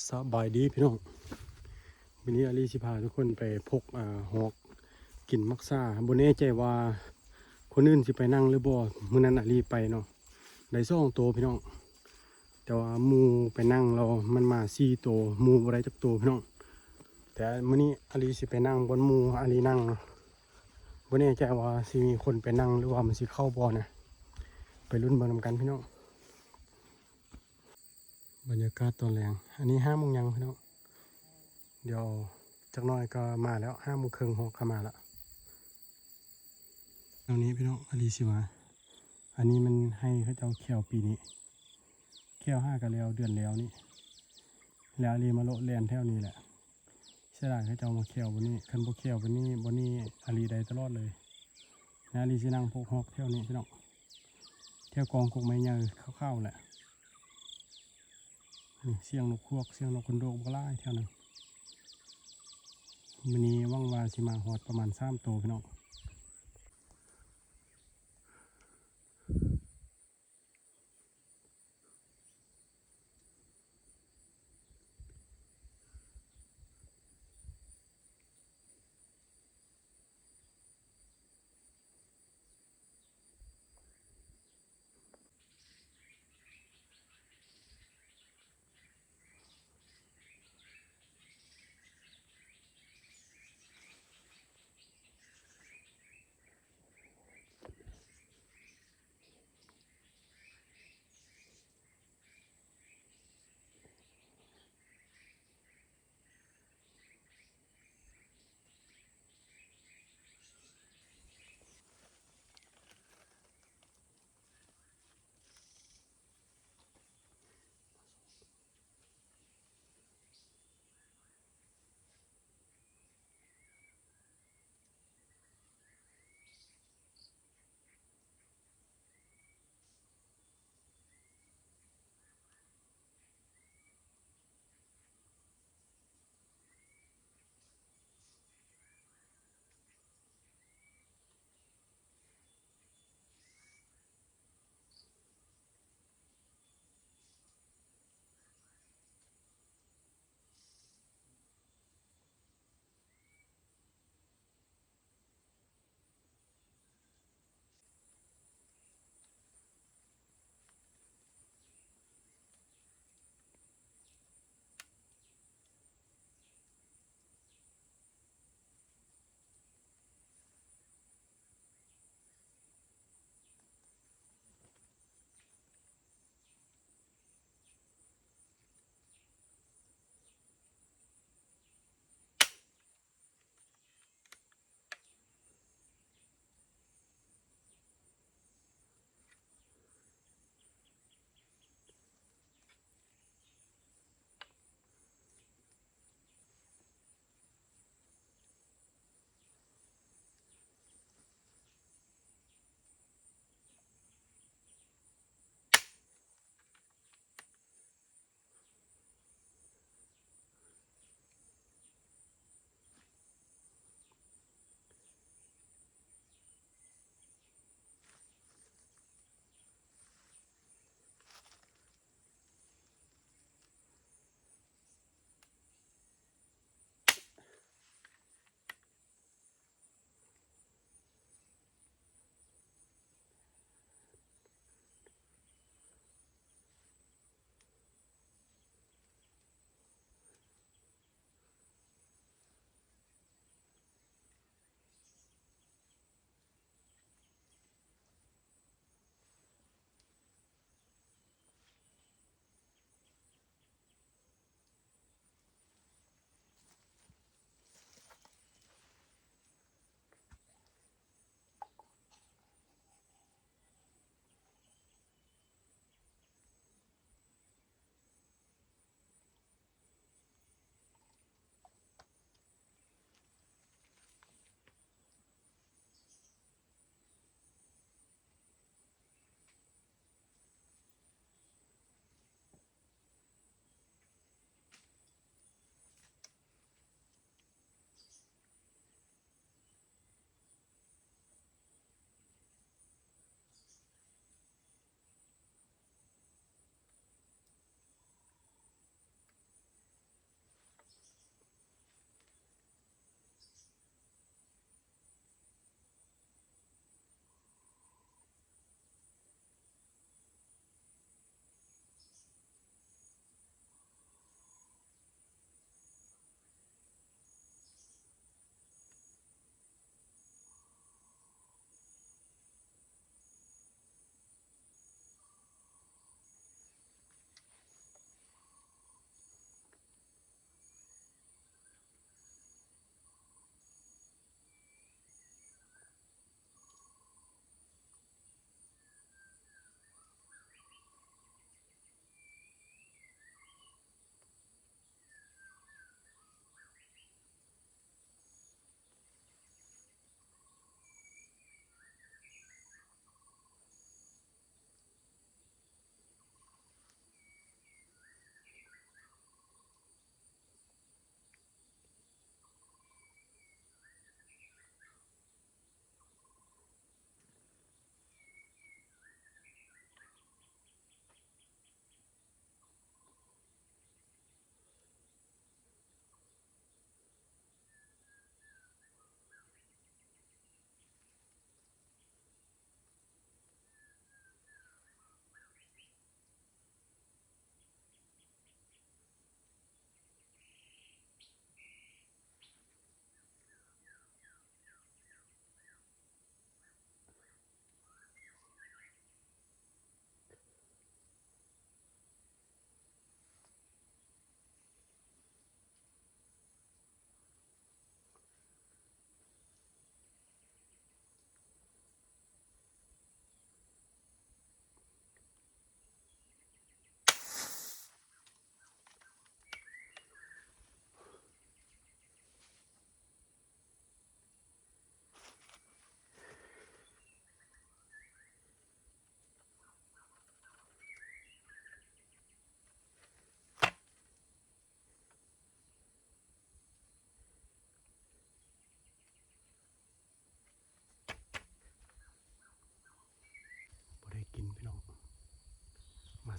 ສະບາຍດີພີ່ນ້ອງ, ມື້ນີ້ອາລີຊິພາທຸກຄົນໄປພົກ ເອີ ຮອກກິນໝາກຊາ. ບໍ່ແນ່ໃຈວ່າຄົນອື່ນຊິໄປນຳຫຼືບໍ່, ມື້ນັ້ນອາລີໄປເນາະ ໄດ້ສອງໂຕພີ່ນ້ອງ, ແຕ່ວ່າໝູ່ໄປນຳແລ້ວ ມັນມາສີ່ໂຕ, ໝູ່ບໍ່ໄດ້ຈັກໂຕພີ່ນ້ອງ. ແຕ່ມື້ນີ້ອາລີຊິໄປນຳບ່ອນໝູ່ອາລີນັ່ງເນາະ. ບໍ່ແນ່ໃຈວ່າຊິມີຄົນໄປນຳຫຼືວ່າມັນຊິເຂົ້າບໍ່ນະ, ໄປລຸ້ນເບິ່ງນຳກັນພີ່ນ້ອງ. ບັນຍາກາດຕອນແລງ. ອັນນີ້ຫ້າໂມງຍັງພີ່ນ້ອງ, ດຽວຈັກໜ້ອຍກໍມາແລ້ວ, ຫ້າໂມງເຄິ່ງຮອກກໍມາລະ. ແນວນີ້ພີ່ນ້ອງ ອາລີຊິມາ, ອັນນີ້ມັນໃຫ້ເຂົາເຈົ້າແຂ້ວປີນີ້, ແຂ້ວຫາກໍແລ້ວເດືອນແລ້ວນີ້, ແລ້ວອາລີມາໂລະແລ່ນແຖວນີ້ແຫຼະ. ເສຍດາຍເຂົາເຈົ້າມາແຂ້ວບ່ອນນີ້, ຄັນບໍ່ແຂ້ວບ່ອນນີ້, ບ່ອນນີ້ອາລີໄດ້ຕະຫຼອດເລີຍ. ອາລີຊິນັ່ງໂພກຮອກແຖວນີ້ພີ່ນ້ອງ, ແຖວກອງກົກໄມ້ໃຫຍ່ຂາວໆແຫຼະ. ນີ້ສຽງນົກຮວກ ສຽງນົກຄົນໂດກບັກຫຼາຍແຖວນັ້ນ. ມື້ນີ້ຫວັງວ່າຊິມາຮອດປະມານສາມໂຕພີ່ນ້ອງ.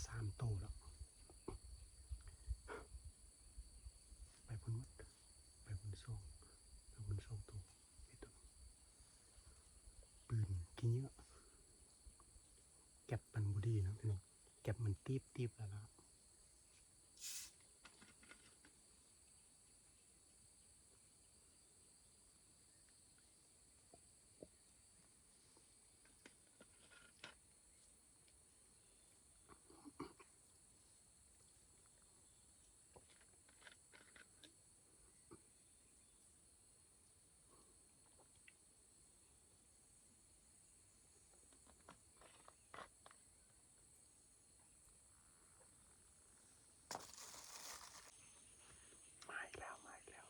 ສາມໂຕແລ້ວ ໄປພຸ້ນໝົດ ໄປພຸ້ນສອງ ໄປພຸ້ນສອງໂຕ ປືນຂີ້ເຫຍື້ອ ແກັບມັນບໍ່ດີເນາະ ແກັບມັນຕີບໆ ແລ້ວລະ. ມາອີກແລ້ວ ມາອີກແລ້ວ.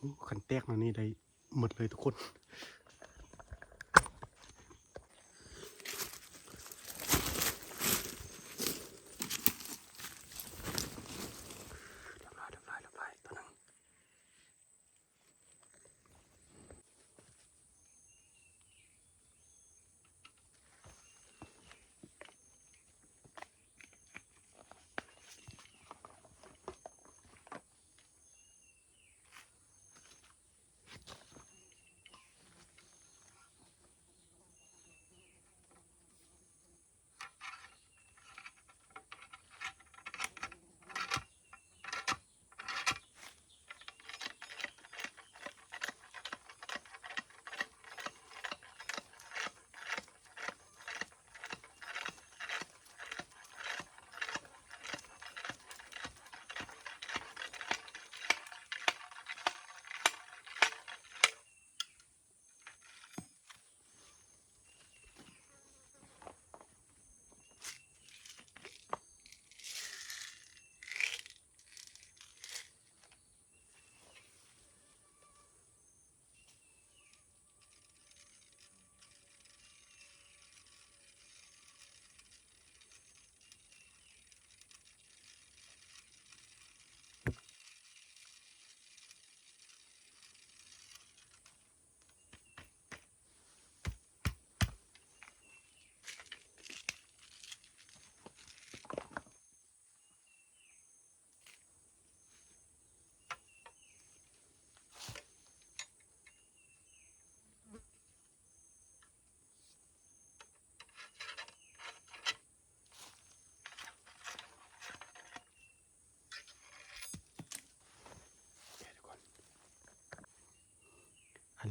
ໂອ້ ຄັນແຕກມານີ້ໄດ້ໝົດເລີຍທຸກຄົນ. ລຽບຮ້ອຍ ລຽບຮ້ອຍ ລຽບຮ້ອຍ ໂຕໜຶ່ງ. ໂ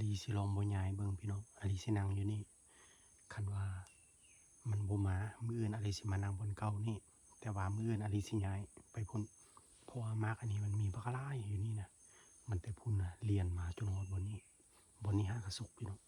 ລີຊິລອງບໍ່ຍ້າຍເບິ່ງພີ່ນ້ອງ, ອາລີຊິນັ່ງຢູ່ນີ້. ຄັນວ່າມັນບໍ່ມາ, ມື້ອື່ນອາລີຊິມານັ່ງບ່ອນເກົ່ານີ້, ແຕ່ວ່າມື້ອື່ນອາລີຊິຍ້າຍໄປພຸ້ນ, ເພາະວ່າໝາກອັນນີ້ມັນມີບັກຫຼາຍຢູ່ນີ້ນະ. ມັນແຕ່ພຸ້ນນະ ລຽນມາຈົນຮອດບ່ອນນີ້, ບ່ອນນີ້ຫາກະສຸກພີ່ນ້ອງ.